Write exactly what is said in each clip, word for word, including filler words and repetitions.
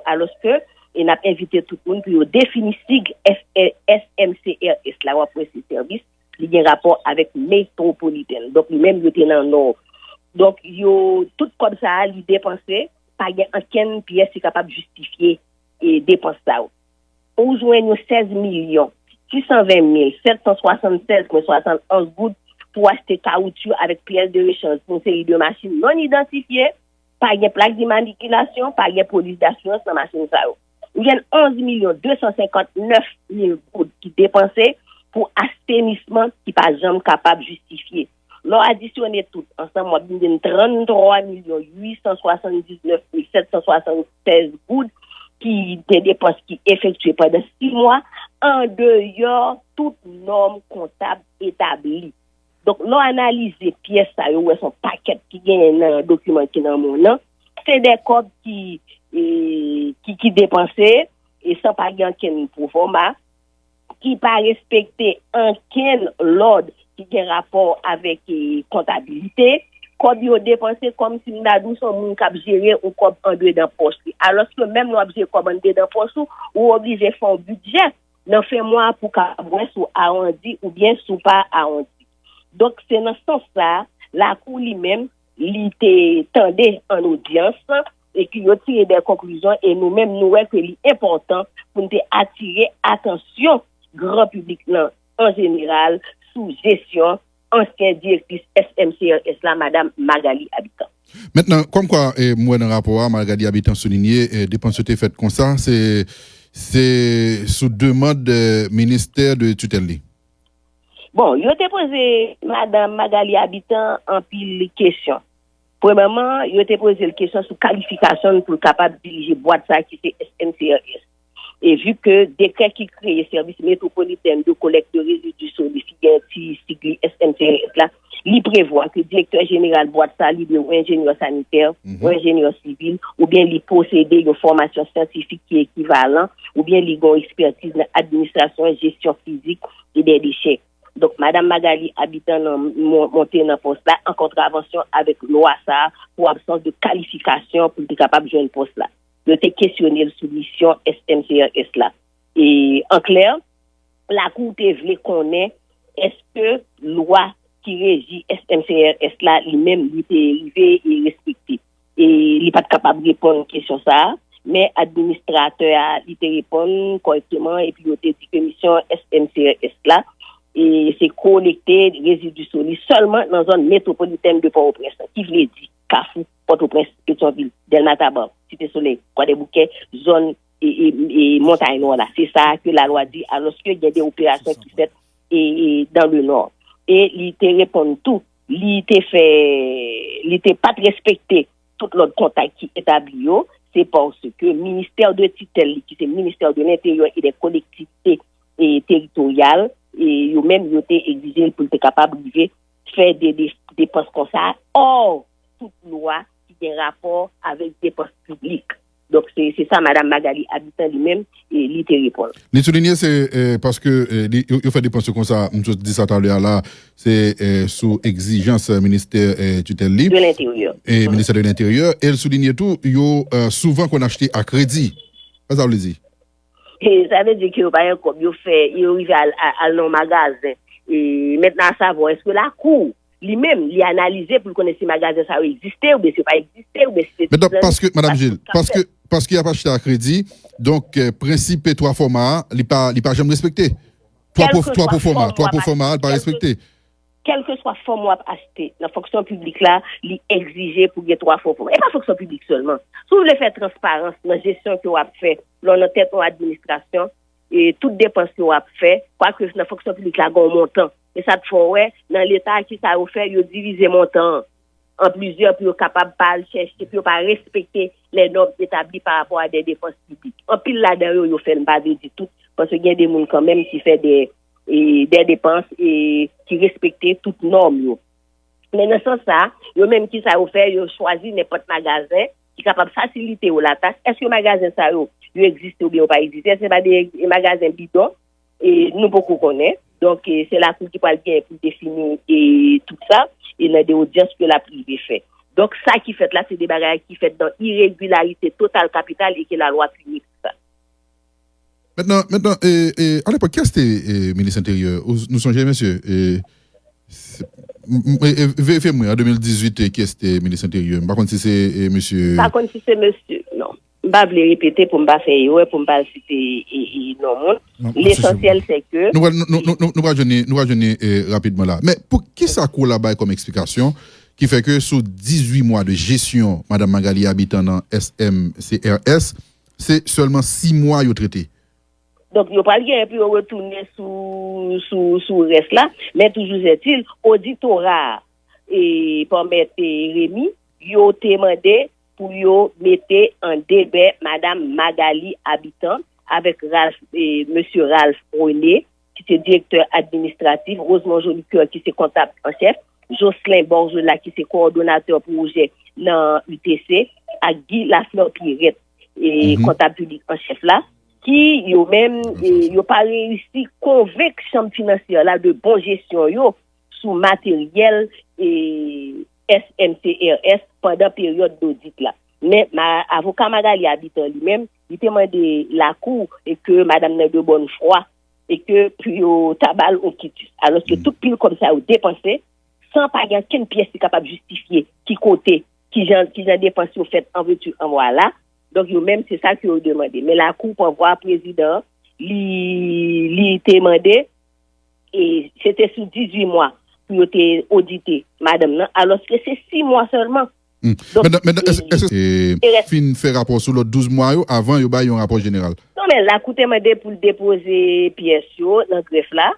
Alòske, e n ap envite tout moun pou yo defini sig S M C R S la, w ap wè se sèvis, li gen rapò avèk metwopolitèn. Donk, li menm, yo te nan nò. Donk, yo, tout kòb sa a, li depanse, pa gen ankenn pyès ki kapab jistifye e depans sa yo. Ou jwenn yon sèz milyon sis san ven mil sèt san swasannsèz pwen swasann onz goud pou achte kawoutchou avèk pyès de rechanj pou yon seri de machin non idantifye, pa gen plak dimatrikilasyon, pa gen polis dasirans nan machin sa yo. Ou jwenn onz milyon de san senkant nèf mil goud ki depanse pou asenisman ki pa janm kapab jistifye. Lè w adisyone tout ansanm, w ap vin jwenn tranntwa milyon uit san swasanndisnèf mil sèt san swasannsèz goud ki te depans ki efektye pandan sis mwa, andeyò tout nòm kontab etabli. Donk, lè w analize pyès sa yo, w wè se yon pakèt ki genyen nan dokiman ki nan men w nan. Se de kòb ki, e, ki, ki depanse, e san pa gen ankenn pwofòma, ki pa respekte ankenn lòd ki gen rapò avèk, e, kontabilite. Kòb yo depanse kòmsi m ta di w se yon moun k ap jere yon kòb andedan pòch li. Alòske menm lè w ap jere kòb andedan pòch ou, ou oblije fè yon bidjè nan fen mwa pou w kapab wè si w awandi oubyen si w pa awandi. Donk, se nan sans sa a, Lakou li menm, li te tande an odyans e ke yo tire de konklizyon, e nou menm, nou wè ke li enpòtan pou n te atire atansyon gran piblik lan an jeneral sou jesyon ansyen direktris S M C R S la, Madanm Magalie Habitant. Mentnan, kòmkwa, e, m wè nan rapò a, Magalie Habitant soulinye, e, depans yo te fèt konsa, se, se sou demann, e, ministè de titèl li. Bon, yo te poze Madanm Magalie Habitant anpil kesyon. Premyèman, yo te poze l kesyon sou kalifikasyon l pou l kapab dirije bwat sa ki se S M C R S. E vi ke dekrè ki kreye Service Métropolitain de Collecte de Résidus Solides, ki gen ti sig li S M C R S la, li prevwa ke direktè jeneral bwat sa li dwe yon enjenyè sanitè, yon enjenyè sivil, oubyen li posede yon fòmasyon syantifik ki ekivalan, oubyen li gen yon ekspètiz nan administrasyon, jesyon fizik e dè dechè. Donk, Madanm Magalie Habitant nan, mon-, monte nan pòs la an kontravansyon avèk lwa sa a pou absans de kalifikasyon pou l te kapab jwenn pòs la. Yo te kesyone l sou misyon S M C R S la. E, an klè, Lakou te vle konnen èske lwa ki reji S M C R S la, li menm, li te rive e respekte. E li pa t kapab reponn kesyon sa a, men administratè a, li te reponn kòrèkteman, epi yo te di ke misyon S M C R S la, e se kolekte rezidi solid sèlman nan zòn metwopolitèn de Pòtoprens, ki vle di Kafou, Pòtoprens, Petyonvil, Dèlma Taban, Site Solèy, Kwadèboukè, zòn e, e, e Montay Nò la. Se sa ke lalwa di, alòske gen de operasyon ki fèt e, e, dans le Nord. E li te reponn tou, li te fè, li te pa t respekte tout lòd kontak ki etabli yo, se paske ministè de titèl li, ki se ministè de l'Intérieur et des Collectivités, e, Territoriales, e yo menm, yo te egzije l pou l te kapab rive fè de, de depans konsa, hors tout lwa ki gen rapò avèk depans piblik. Donk, se, se sa Madanm Magalie Habitant li menm, e, li te reponn. Li soulinye se, e, paske, e, li, yo, yo fè depans yo konsa, m sot di sa talè a la, se, e, sou egzijans, e, ministè, e, titèl li. De l'Intérieur. E, ministè de l'Intérieur. E l soulinye tou, yo, e, souvan konn achte a kredi. Sa sa vle di? E sa vle di ke yo pa gen kòb, yo fè, yo rive al, al, al nan yon magazen. E mentnan, a savwa, èske Lakou, li menm, li analize pou l konnen si magazen sa yo egziste, oubyen si yo pa egziste, oubyen si se... Men donk, paske, Madanm Gilles, paske, paske y ap achte a kredi, donk, e, prensip twa fòma a, li pa, li pa janm respekte. Twa pwofòma, twa pwofòma a, li pa respekte. Kèlkeswa fòm w ap achte nan fonksyon piblik la, li egzije pou gen twa fòm. E pa fonksyon piblik sèlman. Si w vle fè transparans nan jesyon ke w ap fè lè w nan tèt yon administrasyon, e tout depans ke w ap fè, kwake nan fonksyon piblik la gen yon montan. E sa k fè w wè, nan Leta, kisa yo fè, yo divize montan an. an plizyè pou yo kapab pa al chèche, pou yo pa respekte lè nòm etabli pa rapò a de depans piblik. Anpil ladan yo, yo fè l, m pa vle di tout, paske gen de moun kanmenm ki fè de, e, de depans e ki respekte tout nòm yo. Men nan sans sa, yo menm ki sa yo fè, yo chwazi nenpòt magazen ki kapab fasilite yo latach. Èske magazen sa yo, yo egziste oubyen yo pa egziste? Èske se pa de magazen bidon? E nou poko konnen. Donk, e, se lakou ki pral gen pou defini e tout sa, e nan de odyans ke l ap rive fè. Donk, sa ki fèt la, se de bagay ki fèt nan iregilarite total kapital e ke lalwa pini pou sa. Mentnan, mentnan, e, e, alepòk, kiyès te e, minis enteryè? Ou- Nou sonje, mesye? E, se- m- m- e, e, verifye mwen, an de mil dizuit, e, kiyès te minis enteryè? M pa konn si se e, mesye. M pa konn si se mesye, non. M pa vle repete pou m pa fè erè, pou m pa al site e, e, non moun. Lesansyèl, se ke. Nou pral nou- nou- nou- nou- nou pral jwenn li- nou pral jwenn li e, rapidman la. Men pou ki sa kou la bay kòm eksplikasyon ki fè ke sou dizuit mwa de jesyon Madanm Magalie Habitant nan S M C R S, se sèlman sis mwa yo trete? Donk, yo pral genyen pou yo retounen sou, sou, sou rès la, men toujou etil, oditora a, e, pa Mèt e, Remy, yo te mande pou yo mete an debè Madanm Magalie Habitant avèk Ralph, e, Mesye Ralph René, ki se direktè administratif, Rosemond Jolicoeur, ki se kontab an chèf, Jocelyn Borgela, ki se kowòdonatè pwojè nan U T C, ak Guy Lafleur Pierrette, e, kontab piblik an chèf la, ki yo menm, e, yo pa reyisi konvenk chanm finansyè la de bon jesyon yo sou materyèl e, S M C R S pandan peryòd dodit la. Men ma, avoka Magalie Habitant li menm, li te mande lakou e ke madanm nan de bòn fwa e ke pou yo ta ba l yon kitis. Alòske tout pil kòb sa yo depanse san pa gen okenn pyès ki kapab jistifye ki kote, ki jan, ki jan depans yo fèt an vèti an vwala. Donk, yo menm, se sa ke yo demande. Men lakou pran vwa prezidan an, li, li te mande, e se te sou dizuit mwa pou yo te odite madanm nan, alòske se sis mwa sèlman. Donk, Mentnan, mentnan, èske, èske e, fin fè rapò sou lòt douz mwa yo avan yo bay yon rapò jeneral? Non, men lakou te mande pou l depoze pyès yo nan grèf la,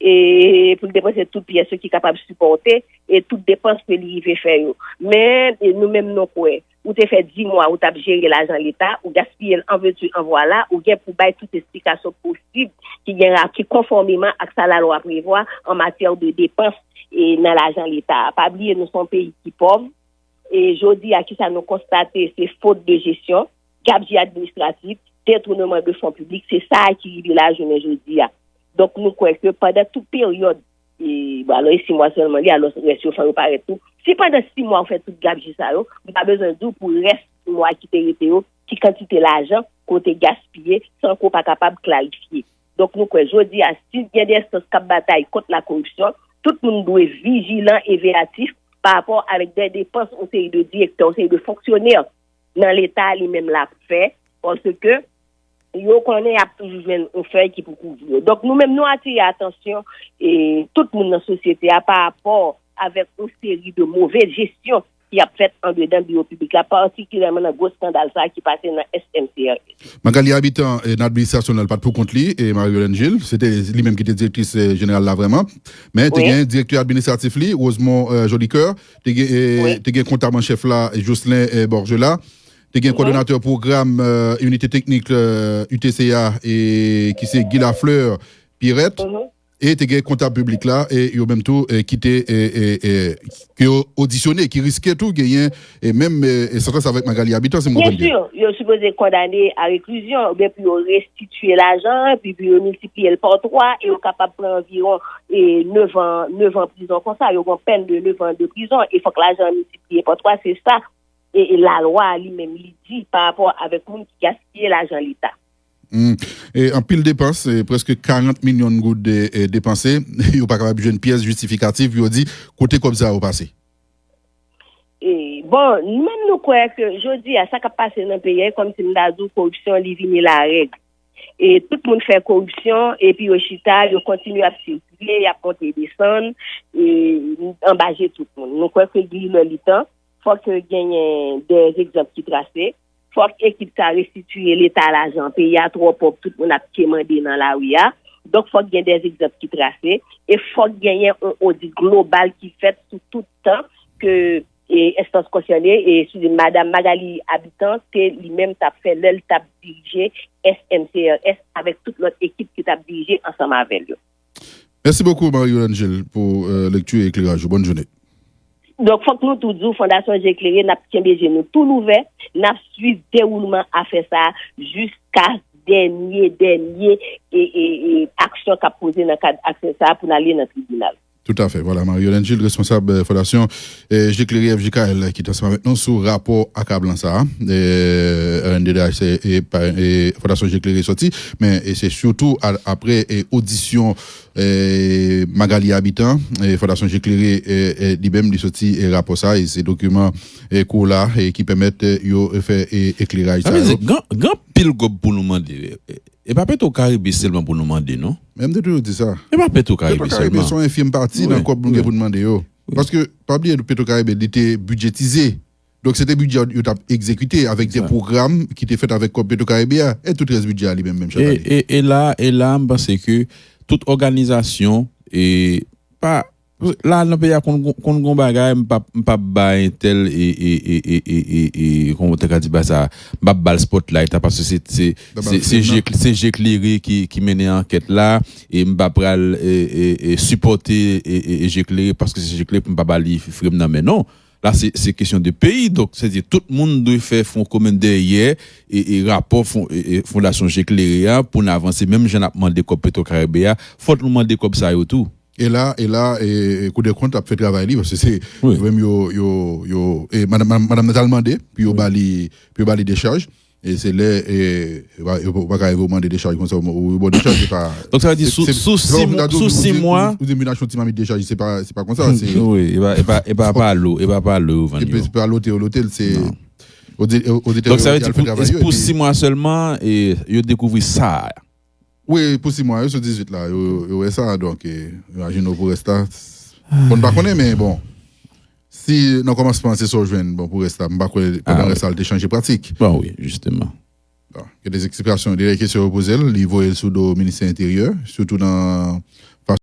e pou l depoze tout pyès yo ki kapab sipòte e tout depans ke li rive fè yo. Men e nou menm nou kwè, ou te fè dis mwa ou t ap jere lajan leta, ou gaspiye l an vèti an vwala, ou gen pou bay tout esplikasyon posib ki gen ra- ki konfòmeman ak sa lalwa prevwa an matyè de depans e nan lajan leta. Pa bliye nou se yon peyi ki pòv, e jodi a kisa nou konstate se fot de jesyon, gabji administratif, detouneman de fon piblik, se sa a ki rive la jounen jodi a. Donk nou kwè ke pandan tout peryòd, e, bon, alò e sis mwa sèlman li, alò rès yo fò yo parèt tou. Si pandan sis mwa ou fè tout gabji sa yo, m pa bezwen di w pou rès sis mwa ki te rete yo, ki kantite lajan ke w te gaspiye san ke w pa kapab klarifye. Donk nou kwè jodi a, si gen de enstans k ap batay kont lakoripsyon, tout moun dwe vijilan e veyatif pa rapò avèk de depans yon seri de direktè, yon seri de fonksyonè nan leta li menm l ap fè, paske yo konnen y ap toujou jwenn yon fèy ki pou kouvri yo. Donk nou menm nou atire atansyon e tout moun nan sosyete a pa rapò avèk yon seri de move jesyon ki ap fèt andedan biwo piblik la, patikilyèman nan gwo eskandal sa a ki pase nan S M C R S. Magalie Habitant, e, nan administrasyon l lan, li pa t pou kont li, e Marie Yolène Gilles, se te li menm ki te direktris e, jeneral la vrèman. Men te gen direktè administratif li, Rosemond e, Jolicoeur, te gen, e, te gen kontab an chèf la, Jocelyn e, Borgela, te gen kòdonatè pwogram e, inite teknik e, U T C a, e, ki se Guy Lafleur Pierrette. E te gen kontab piblik la, e yo menm tou e, ki te e, e, e, ke yo odisyone, ki riske tou genyen e menm e, e santans avèk Magalie Habitant, si m konprann byen. Byen si, yo sipoze kondane a reklizyon, oubyen pou yo restitiye lajan an, epi pou yo miltipliye l pa twa, e yo kapab pran anviwon e, nèf an, nèf an prizon konsa, yo gen pèn de nèf an de prizon, e fòk lajan an miltipliye pa twa, se sa e, e lalwa a li menm li di pa rapò avèk moun ki gaspiye lajan leta. Hmm. E anpil depans, e prèske karant milyon goud de, e, depanse, yo pa kapab jwenn pyès jistifikatif pou yo di kote kòb sa yo pase. E, bon, nou menm nou kwè ke jodi a, sa k ap pase nan peyi a, e kòmsi m ta di w koripsyon li vini larèg. E tout moun fè koripsyon, epi yo chita, yo kontinye ap sikile, y ap monte desann, e anba je tout moun. Nou kwè ke li lè li tan, fòk genyen de egzanp ki trase, fòk ekip sa restitiye leta lajan, peyi a twò pòv, tout moun ap kemande nan lari a. Donk fòk gen de egzanp ki trase, e fòk genyen yon odit global ki fèt sou tout tan ke e enstans konsène, e si Madam Magalie Habitant, se li menm t ap fè lè l t ap dirije S M C R S avèk tout lòt ekip ki t ap dirije ansanm avè l yo. Mèsi bokou, Mario Angel, pou euh, lekti e ekleraj ou. Bòn jounen. Donk, fòk nou tou di w, Fondasyon Je Klere, n ap kenbe je nou tou louvè, n ap swiv dewoulman afè sa a jiska dènye, dènye e, e, e, aksyon k ap poze nan kad afè sa a pou n ale nan tribinal. Toutafè. Vwala, Mario Angel, responsab euh, Fondasyon euh, Je Klere F J K L, ki t ansanm avèk nou sou rapò akablan sa a. Euh, R N D D H, se e, pa- e, Fondasyon Je Klere soti, men e se sitou a- apre e, odisyon eh, Magalie Habitant, eh, Fondasyon Je Klere, eh, eh, li menm, li soti eh, rapò sa, e se dokiman eh, kou la eh, ki pèmèt eh, yo eh, fè eh, ekleraj Sa sa vle di, yo. gen gen anpil kòb pou nou mande. E- E pa Petro Karibe sèlman pou nou mande, non? Men m te toujou di sa. E pa Petro Karibe Petro Karibe sèlman. se yon enfim pati nan Wi, kòb nou gen wi. Pou n mande yo. Paske, pa bliye, Petro Karibe, li te bidjetize. Donk, se te bidjè yo t ap egzekite avèk de Sa. pwogram ki te fèt avèk kòb Petro Karibe a. E tout rès bidjè a li menm, menm chak E, ane. e, e la, e la, m panse ke tout òganizasyon, e pa, la, nan peyi a, konn konn gon bagay, m p ap m p ap ba entèl, e, e, e, e, e, e, e, kòman te ka di ba sa, m p ap ba l spotlight la, paske se, se, Ba se, l se fim je, nan. Se je klere ki, ki mennen ankèt la, e m p ap pral e, e, e, sipòte e, e, e je klere, paske se je klere pou m pa ba li frem nan men, non. La, se, se kesyon de peyi. Donk, se di tout moun dwe fè fon komen dèyè e, e rapò fon, e, e fondasyon je klere a pou n avanse. Menm jan n ap mande kòb Petro Karibe a, fòk nou mande kòb sa yo tou. E la, e la, e, e Kou de Kont ap fè travay li, paske se Wi. yo menm yo, yo, yo, e madanm, madanm, madanm nan t al mande pou yo ba li, pou yo ba li dechaj. E se lè, e, e pa- yo pa ka rive mande dechaj konsa, ou ou bon dechaj, se pa. Donk, sa vle di, se- sou, se- sou se sis pa mwa, ou di- sou ou di- sis mwa, Ou di m vin achte yon ti mamit dechaj, se pa, se pa konsa. Se, Wi, e pa, e pa, e pa, pa lo, e pa, pa lo yo vann epi yo. se pa lote yo lote l, se. Non. Oditè Donk, sa yo vle al di, fè pou, travay yo. pou Epi- sis mwa sèlman, e, yo dekouvri sa. Wi, pou sis mwa, yo sou dizuit la, yo, yo wè sa, donk, e, imajine w pou rès la. Bon, m pa konnen, men bon, si nan kòmansman se sa w jwenn, bon, pou rès la, m pa kwè pandan Ah, rès la, l te chanje pratik. Bon, wi, jisteman. Bon, gen de eksplikasyon, de kesyon yo poze l, li voye l sou do Ministè Enteryè, sitou nan